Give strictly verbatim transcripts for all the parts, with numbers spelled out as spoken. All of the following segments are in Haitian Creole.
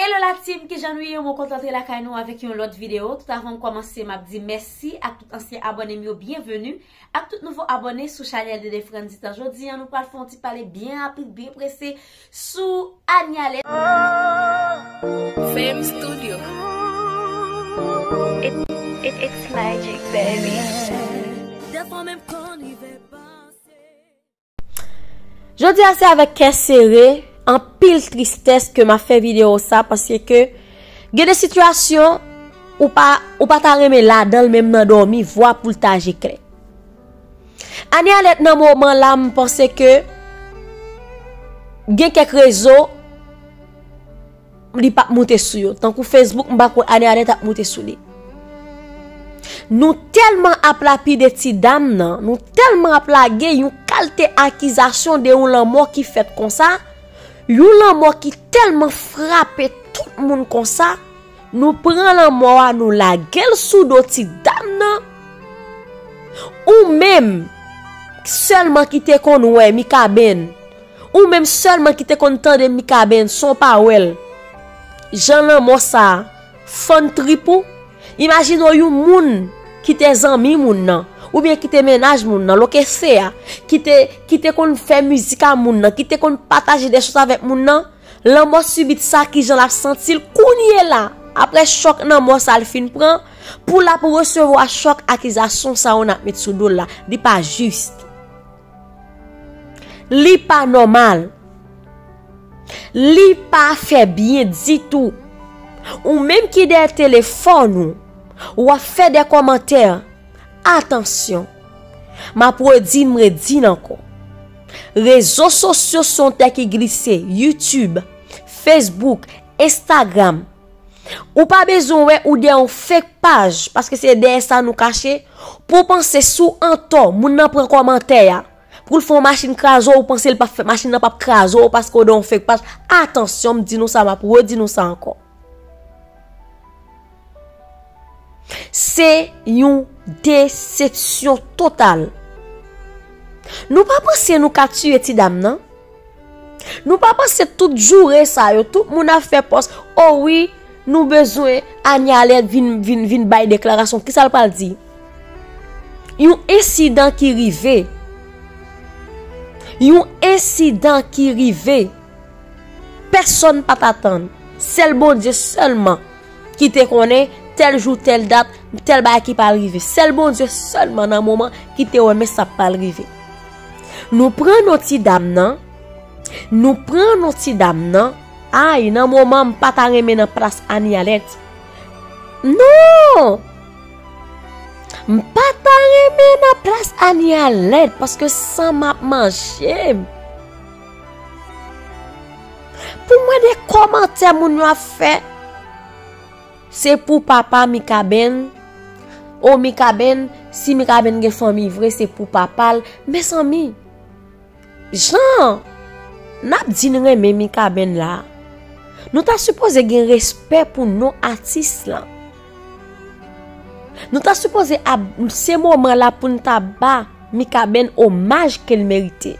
Hello la team, kijan nou ye? Mwen kontan antre lakay nou avèk yon lòt videyo. Tout avan m kòmanse, m ap di mèsi ak tout ansyen abòne m yo, byenveni. Ak tout nouvo abòne sou chanèl Dede Frandy. Jodi a, nou pral fè yon ti pale byen rapid, byen prese sou Anialette. Fame Studio. It, it, it's magic, baby. Dèfwa menm kò n rive panse. Jodi a se avèk kè sere, anpil tristès ke m ap fè videyo sa, paske gen de sitiyasyon ou pa, ou pa ta renmen ladan l menm nan dòmi, vwa pou l ta je klè. Anialette nan moman la, m panse ke gen kèk rezo li p ap moute sou yo. Tankou Facebook, m pa kwè Anialette ap moute sou li. Nou tèlman ap lapide ti dam nan, nou tèlman ap lage yon kalte akizasyon de yon lanmò ki fèt konsa, yon lanmò ki tèlman frape tout moun konsa, nou pran lanmò a, nou lage l sou do ti dam nan. Ou menm sèlman ki te konn wè Mikaben, ou menm sèlman ki te konn tande Mikaben san w pa wè l, jan lanmò sa a fann trip ou. Imajine w yon moun ki te zanmi moun nan, oubyen ki te mennaj moun nan, lo que sea, ki te, ki te konn fè mizik a moun nan, ki te konn pataje de choz avèk moun nan, lanmò sibit sa, kijan l ap santi l kounye la, apre chòk lanmò sa l fin pran, pou l ap resevwa chòk akizasyon sa yo n ap met sou do l la, li pa jis. Li pa nòmal. Li pa fè byen ditou. Ou menm ki dèyè telefòn ou, w ap fè de kòmantè. Atansyon. M ap redi, m redi l ankò. Rezo sosyo se yon tè ki glise. YouTube, Facebook, Instagram. Ou pa bezwen wè ou dèyè yon fake paj, paske se dèyè sa nou kache. Pou w panse si w antò, moun nan pran kòmantè a, pou l fè yon machin kraze w, ou panse l p ap fè, machin nan p ap kraze w paske w dèyè yon fake paj. Atansyon, m di nou sa, m ap redi nou sa ankò. Se yon desepsyon total. Nou pa panse nou ka tiye ti dam nan? Nou pa panse tout joure sa yo, tout moun ap fè pòs, o wi, nou bezwen Anialette vin, vin, vin bay deklarasyon. Kisa l pral di? Yon ensidan ki rive. Yon ensidan ki rive. Pèsonn pa t atann. Sèl Bondye sèlman ki te konnen tèl jou, tèl dat, tèl bagay ki pral rive. Sèl Bondye sèlman nan moman ki te wè men sa pral rive. Nou pran non ti dam nan, nou pran non ti dam nan. Ay, nan moman m pa ta renmen nan plas Anialette. Non! M pa ta renmen nan plas Anialette, paske san m ap manje m. Pou mwen de kòmantè moun yo ap fè, se pou papa Mikaben. O Mikaben, si Mikaben gen fanmi vre, se pou papa l. Mezanmi, jan n ap di n renmen Mikaben la, nou ta sipoze gen respè pou non atis lan. Nou ta sipoze ap, se moman la pou n ta ba Mikaben omaj ke l merite.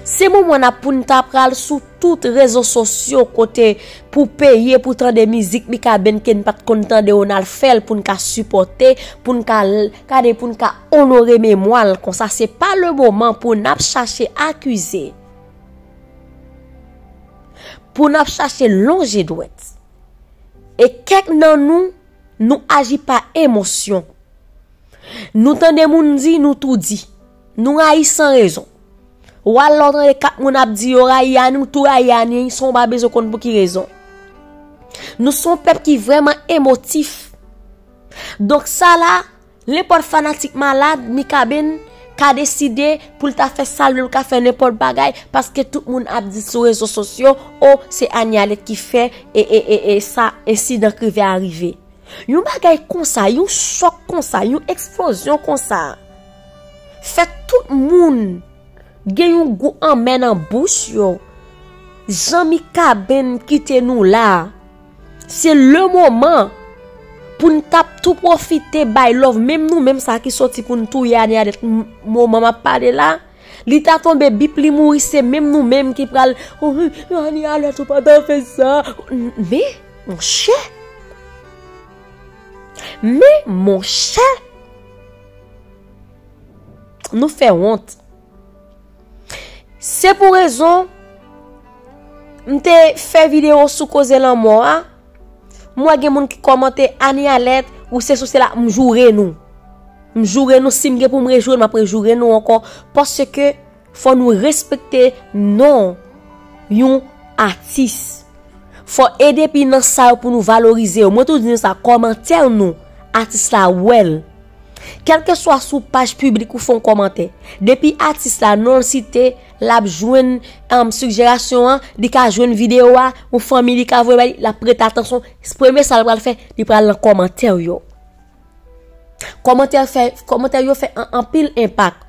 Se moman la pou n ta pral sou tout rezo sosyo kote pou peye pou tande mizik Mikaben ke n pa t konn tande yo, n al fè l pou n ka sipòte, pou n ka l-, gade, pou n ka onore memwa l konsa. Se pa le moman pou n ap chache akize, pou n ap chache lonje dwèt. E kèk nan nou, nou aji pa emosyon. Nou tande moun di, nou tou di. Nou rayi san rezon. W al la, w tande kat moun ap di yo rayi Ani, ou tou rayi Ani, san w pa bezwen konn pou ki rezon. Nou se yon pèp ki vrèman emotif. Donk sa la, nenpòt fanatik malad, Mikaben ka deside pou l ta fè sa l vle, l ka fè nenpòt bagay, paske tout moun ap di sou rezo sosyo, o, se Anialette ki fè, e, e, e, e sa, ensidan k rive a rive. Yon bagay konsa, yon chòk konsa, yon eksplozyon konsa, fè tout moun gen yon gou anmè nan bouch yo. Jan Mikaben kite nou la, se le moman pou n t ap tou pwofite bay love, menm nou menm sa ki soti pou n touye Anialette m-, moman m ap pale la, Li ta tonbe bip, li mouri, se menm nou menm ki pral, "Oh, Anialette, ou pa ta fè sa." Men, monchè. Men, monchè. Nou fè wont. Se pou rezon m te fè videyo sou koze lanmò a. M wè gen moun ki kòmante, "Anialette, ou sesi ou sela," m joure nou. M joure nou, si m gen pou m rejoure, m ap rejoure nou ankò. Paske fò nou respekte non yon atis. Fò e depi nan sa yo pou nou valorize yo. Mwen toujou di nou sa, kòmantè nou, atis la wè l. Kèlkeswa sou paj piblik ou fè yon kòmantè. Depi atis la, non l site, l ap jwenn, um, sijerasyon an, li ka jwenn videyo a, yon fanmi li ka voye ba li, l ap prete atansyon. Premye sa l pral fè, li pral nan kòmantè yo. Kòmantè fè, kòmantè yo fè an, anpil enpak.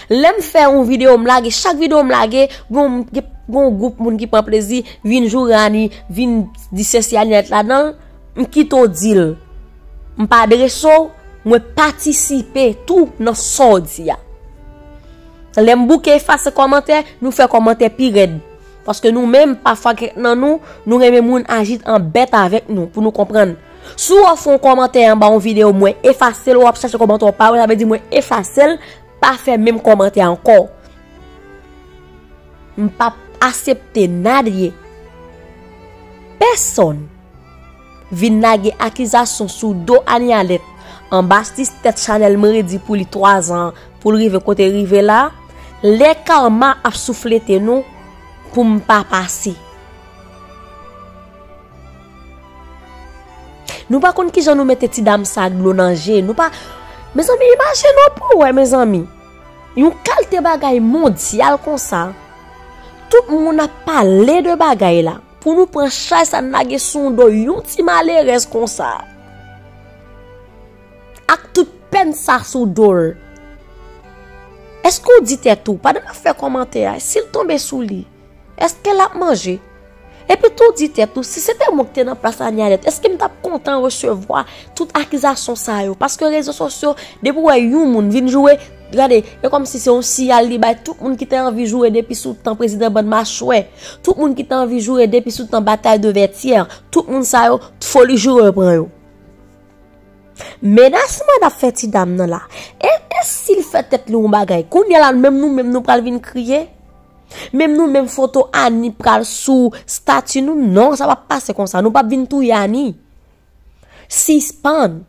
Lè m fè yon videyo, m lage, chak videyo m lage, gon, gon gwoup moun ki pran plezi, vin joure Ani, vin di sesi Anialette ladan l, m kite w di l. M pa adrese w, mwen patisipe tou nan sa w di a. Lè m bouke efase kòmantè, nou fè kòmantè pi rèd. Paske nou menm, pafwa kèk nan nou, nou renmen moun aji an bèt avèk nou, pou nou konprann. Si w ap fè yon kòmantè anba yon videyo, mwen efase l, w ap chache kòmantè w pa wè, sa vle di mwen efase l, pa fè menm kòmantè ankò. M p ap aksepte nadye. Pèsonn vin lage akizasyon sou do Anialette anba sis tèt chanèl mwen redi pou li twazan pou l rive kote l rive la, lè kama ap souflete nou pou m pa pase. Nou pa konn kijan nou mete ti dam sa ak dlo nan je. Nou pa, mezanmi, imajine w pou w wè, mezanmi. Yon kalte bagay mondyal konsa. Tout moun ap pale de bagay la. Pou nou pran chay sa n lage sou do yon ti malerèz konsa. Ak tout pèn sa sou do l. Èske w di tèt ou, pandan n ap fè kòmantè a, si l tonbe sou li, èske l ap manje? Epi tou di tèt ou, si se te mwen ki te nan plas Anialette, èske m t ap kontan resevwa tout akizasyon sa yo? Paske rezo sosyo, depi w wè yon moun vin joure, gade, e kòmsi se yon siyal li bay tout moun ki te anvi joure depi sou tan prezidan Bann Machwè, tout moun ki te anvi joure depi sou tan batay de Vètyè, tout moun sa yo, foli joure pran yo. Menasman n ap fè ti dam nan la. E, e si l fè tèt li yon bagay? Kounye a la, menm nou menm nou pral vin kriye? Menm nou menm foto Ani pral sou estati nou? Non, sa p ap pase konsa. Nou p ap vin touye Ani. Sispann.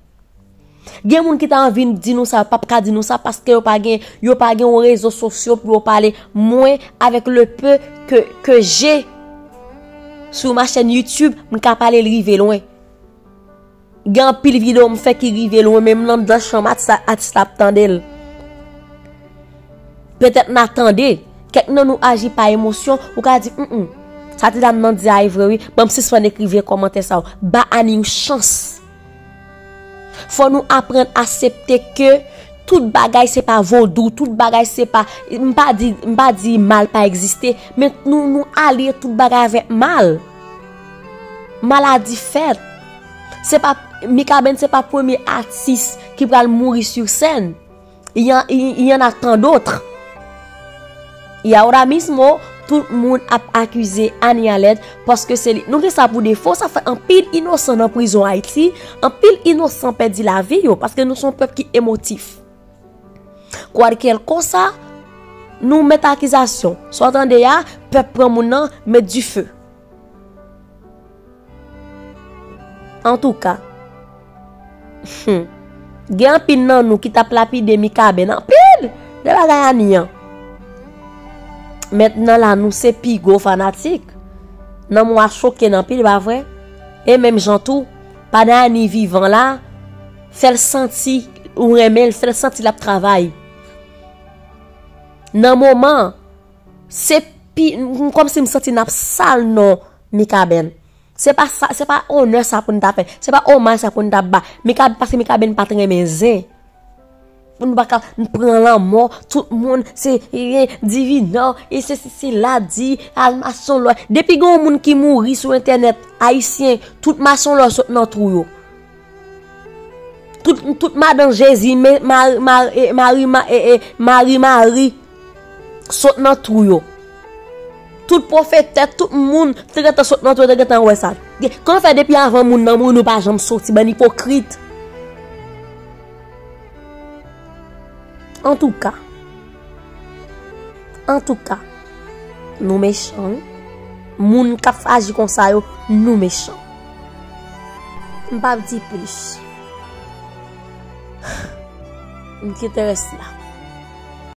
Gen moun ki ta anvi di nou sa, yo p ap ka di nou sa paske yo pa gen, yo pa gen yon rezo sosyo pou yo pale. Mwen, avec le peu que, que j'ai sur ma chaîne YouTube, m ka pale l rive lwen. Gen anpil videyo m fè ki rive lwen, menm nan anndan chanm atis la, atis la ap tande l. Petèt n a tande, kèk nan nou aji pa emosyon, ou ka di, "Mm, mm, sa ti dam nan di a e vre wi, ban m sispann ekri vye kòmantè sa yo." Ba Ani yon chans. Fò nou aprann aksepte ke tout bagay se pa vodou, tout bagay se pa, m pa di, m pa di mal pa egziste, men nou, nou alye tout bagay avèk mal. Maladi fèt. Se pa, Mikaben se pa premye atis ki pral mouri sur scène. Il y en, il, il y en a tant d'autres. Y a ahora mismo, tout moun ap akize Anialette paske se li. Nou gen sa pou defo, sa fè anpil inosan nan prizon Ayiti, anpil inosan pèdi lavi yo, paske nou se yon pèp ki emotif. Kwalkyè konsa, nou met akizasyon. Sa w tande a, pèp pran moun nan, met dife. Antouka, hmm, gen anpil nan nou ki t ap lapide Mikaben anpil de bagay Ani an. Mentnan la, nou se pi gwo fanatik. Nanm w a choke n anpil, pa vre? E menm jan tou, pandan Ani vivan la, fè l santi ou renmen l, fè l santi l ap travay. Nan moman, se pi, m, kòmsi m santi n ap sal non Mikaben. Se pa sa, se pa onè sa pou n ta fè. Se pa omaj sa pou n ta ba Mikaben, paske Mikaben pa t renmen zen. Pou nou pa ka pran lanmò, tout moun se, e, divinò, e se, se, se la di, al mason lò. Depi gen yon moun ki mouri sou entènèt, ayisyen, tout mason lò sot nan twou yo. Tout, tout madan Jezi, me, Mari, Mari, e, e, Mari, Mari. Sot nan twou yo. Tout pwofetè, tout moun te gentan sot nan twou yo, te gentan wè sa. Kòman fè depi avan moun nan mouri nou pa janm soti, bann ipokrit? Antouka, antouka, nou mechan, wi. Moun k ap aji konsa yo, nou mechan. M p ap di plis. M kite rès la.